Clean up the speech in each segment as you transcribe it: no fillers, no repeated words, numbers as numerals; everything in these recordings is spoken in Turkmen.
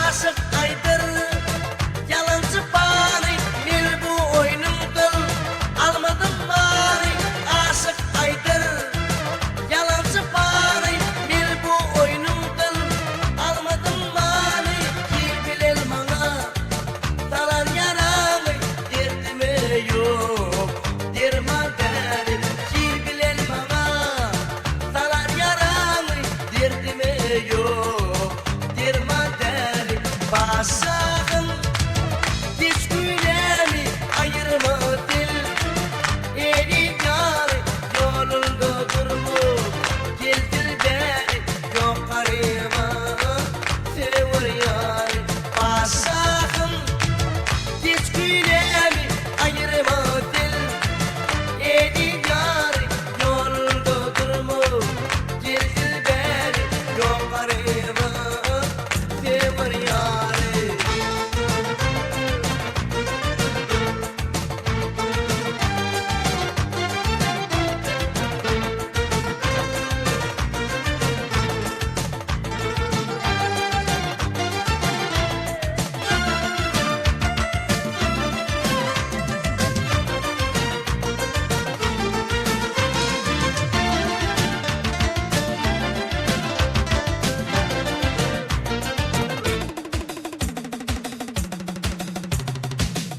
Aşyk aýdyr, ýalançy pany, Men bu oýnuňdan almadym many. Aşyk aýdyr, ýalançy pany, Men bu oýnuňdan almadym many. Kim biler maňa salan ýaraňy, Derdime ýok derman däri. Kim biler maňa salan ýaraňy, Derdime ýok derman däri. Paşahym, geç günämi aýyrma dil. Eziz ýary ýolunda durma, geldir bäri ýok garyba söwer ýary. Paşahym, geç günämi aýyrma dil. Eziz ýary ýolunda durma, geldir bäri ýok garyba söwer ýary.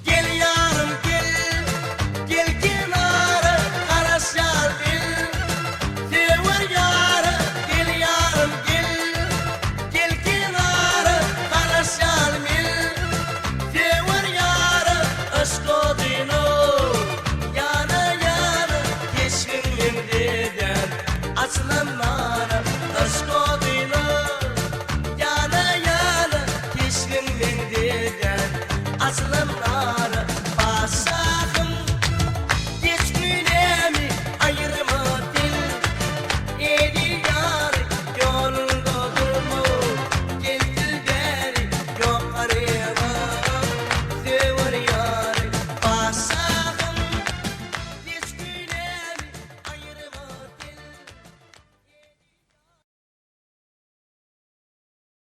Gel ýarym gel, gel kenara, garaşýar bil. Söwer ýara, gel ýarym gel, gel kenara, garaşýar bil. Söwer ýara, yşk odyna, ýana ýana, keşbiň meňzeder açylan nara. Yşk odyna, ýana ýana, keşbiň meňzeder açylan.